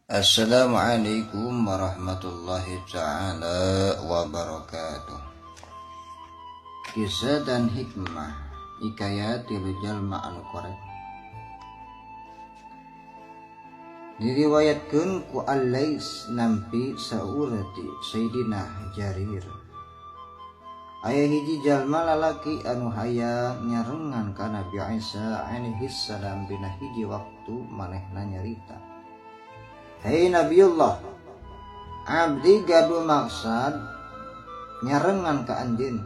Assalamualaikum warahmatullahi taala wabarakatuh. Kisah dan hikmah hikayat tilu jalma anu korek. Diriwayatkeun ku Al-Lais nampi saur ti Sayyidina Jarir. Aya hiji jalma lalaki anu hayang nyarengan ka Nabi Isa alaihi salam dina hiji waktu manehna nyarita. Hei Nabiullah, abdi gaduh maksad nyarengan ka anjeun.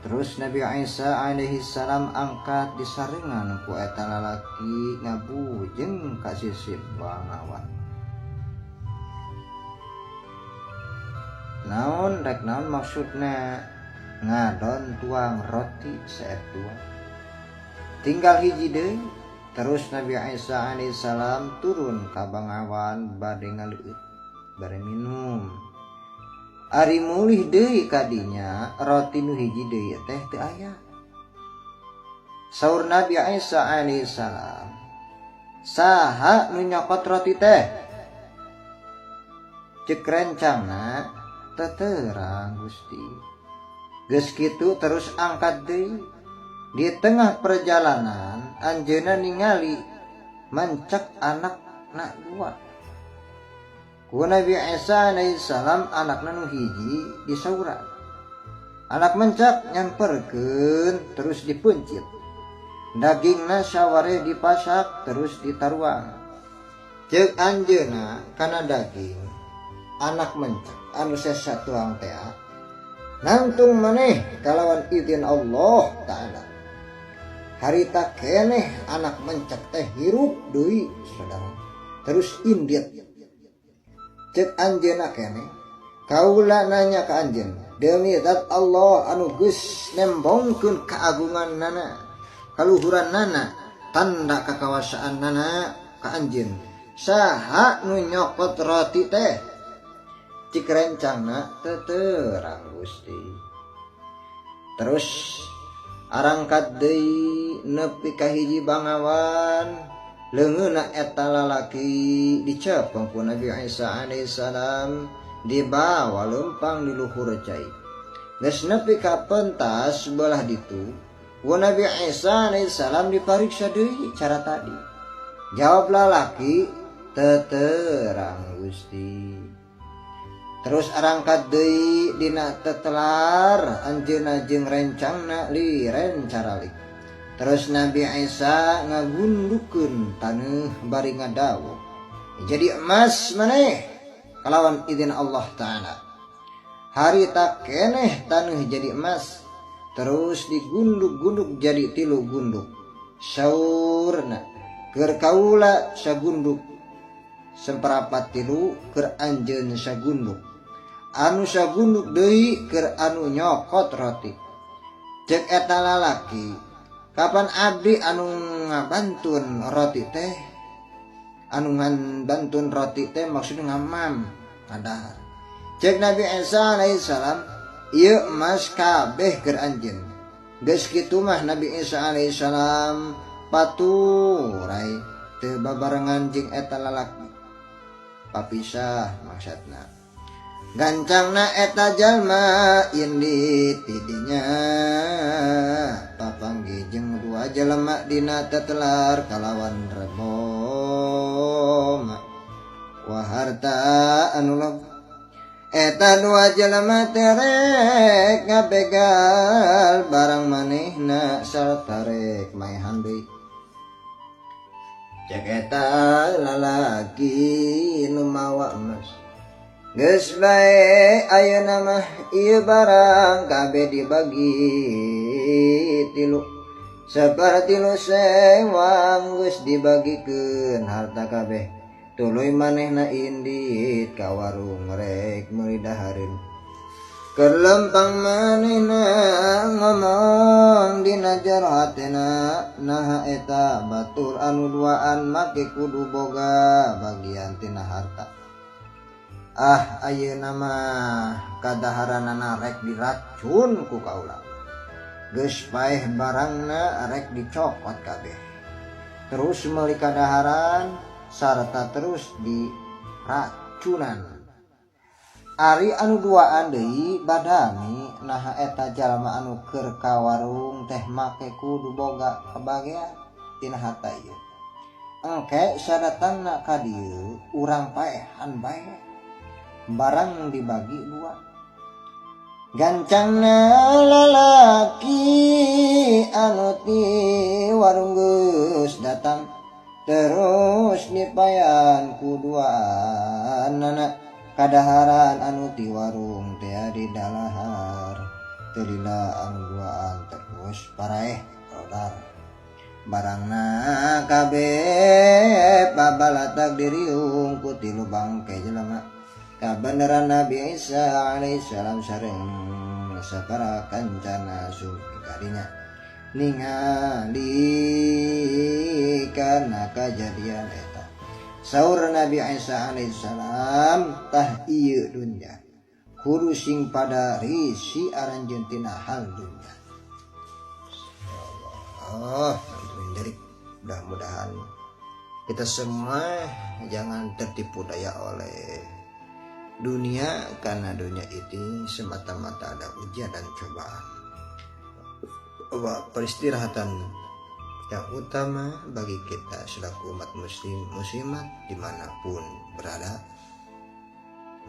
Terus Nabi Isa alaihi salam angkat disarengan ku eta lalaki ngabujeng ka sisih bangawan. Naon rek naon maksudna ngadon tuang roti saet dua. Tinggal hiji deui. Terus Nabi Isa alaihi salam turun ka bangawan bade ngaleueut bari minum. Ari mulih deui ka dinya roti nu hiji deui teh teu aya. Saur Nabi Isa alaihi salam, saha nu nyokot roti teh? Cek rencangna teu terang Gusti. Geus kitu terus angkat deui. Di tengah perjalanan anjeunna ningali mencek anakna dua. Ku Nabi Isa alaihi salam anakna nu hiji disauran. Anak mencek nyamperkeun terus dipencit. Dagingna saware dipasak terus ditaruang. Ceuk anjeunna kana daging anak mencek anu sesa tuang teh nangtung maneh kalawan izin Allah Ta'ala. Harita keneh anak mencek teh hirup deui saudara. Terus indit. Cek anjeunna keneh, kaula nanya ka anjeun, demi zat Allah anu geus nembongkeun keagungan nana, kaluhuran nana, tanda kakawasaan nana ka anjeun. Saha nu nyokot roti teh? Cik rencangna teu terang Gusti. Terus arangkat deui nepi ka hiji bangawan leungeunna eta lalaki dicepeng ku Nabi Isa alaihi salam dibawa leumpang di luhur cai. Geus nepi ka pentas belah ditu ku Nabi Isa alaihi salam dipariksa deui cara tadi. Jawab lalaki teu terang Gusti. Terus arangkat deui dina tetelar anjeunna jeung rencangna liren caralik. Terus Nabi Isa ngagundukeun taneuh bari ngadawuh, jadi emas maneh kalawan izin Allah Ta'ala. Harita keneh taneuh jadi emas, terus digunduk-gunduk jadi tilu gunduk. Saurna keur kaula sagunduk semperapat tilu keur anjeun sagunduk. Anu sagunduk deui keur anu nyokot roti. Cek eta lalaki, kapan abdi anu ngabantun roti teh? Anu ngabantun roti teh maksudna ngamam ngadahar. Cek Nabi Isa alaihi salam, ieu emas kabeh keur anjeun. Geus kitu mah Nabi Isa alaihi salam paturai teu babarengan jeung eta lalaki. Papisah maksudna. Gancangna eta jalma indit tidinya papanggih jeung dua jelema dina tetelar kalawan reboma wa harta anu loba. Eta dua jelema terek ngabegal barang manehna sarta rek maehan deui. Cek eta lalaki nu mawa emas. Geus bae ayeuna mah ieu barang kabeh dibagi tilu. Sapertilu sewang geus dibagikeun harta kabeh. Tuluy manehna indit ka warung rek meuli dahareun. Keur lempang manehna ngomong dina jero hatena, naha eta batur anu duaan make kudu boga bagian tina harta. Ah ayeuna mah kadaharanana rek diracun ku kaula. Geus paeh barangna rek dicokot kabeh. Terus meuli kadaharan sarta terus diracunan. Ari anu duaan deui badami naha eta jalma anu keur ka warung teh make kudu boga kabagean tina harta ieu. Engke sadatangna ka dieu urang paehan bae. Barang dibagi dua. Gancangna lalaki anu ti warung geus datang terus dipayan ku duaanana kadaharan anu ti warung teh di dalahar teu lila anu duaan terus paraeh rodar barangna kabeh pabalatak diriung ku tilu bangke jelema. Kabeneran Nabi Isa alaihissalam sareng sapara kancana sumpi kadinya ningali kana kajadian eta. Saur Nabi Isa alaihissalam tah ieu dunya kudu sing pada risi aranjeun tina hal dunya. Ya Allah, jadi mudah-mudahan kita semua jangan tertipu daya oleh dunia, karena dunia ini semata-mata ada ujian dan cobaan. Peristirahatan yang utama bagi kita selaku umat muslim muslimat dimanapun berada,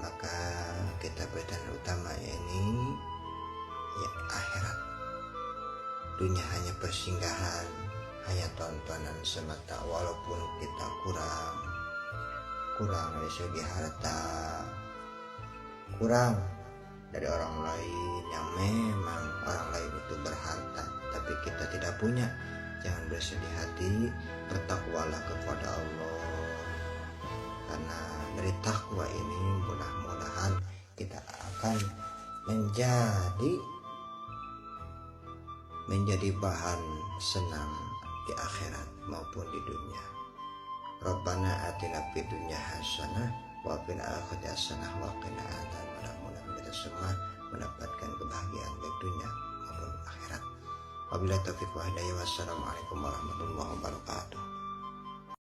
maka kita berikan utamanya ini ya akhirat. Dunia hanya persinggahan, hanya tontonan semata, walaupun kita kurang dari segi harta, kurang dari orang lain yang memang orang lain itu berharta tapi kita tidak punya. Jangan bersedih hati, bertakwalah kepada Allah, karena dari takwa ini mudah-mudahan kita akan menjadi bahan senang di akhirat maupun di dunia. Rabbana atina fid dunya hasanah wa fil akhirati hasanah wa qina adzabannar. Mudah-mudahan kita semua mendapatkan kebahagiaan baik dunia maupun akhirat. Wabillahi taufiq wa hidayah. Wassalamualaikum warahmatullahi wabarakatuh.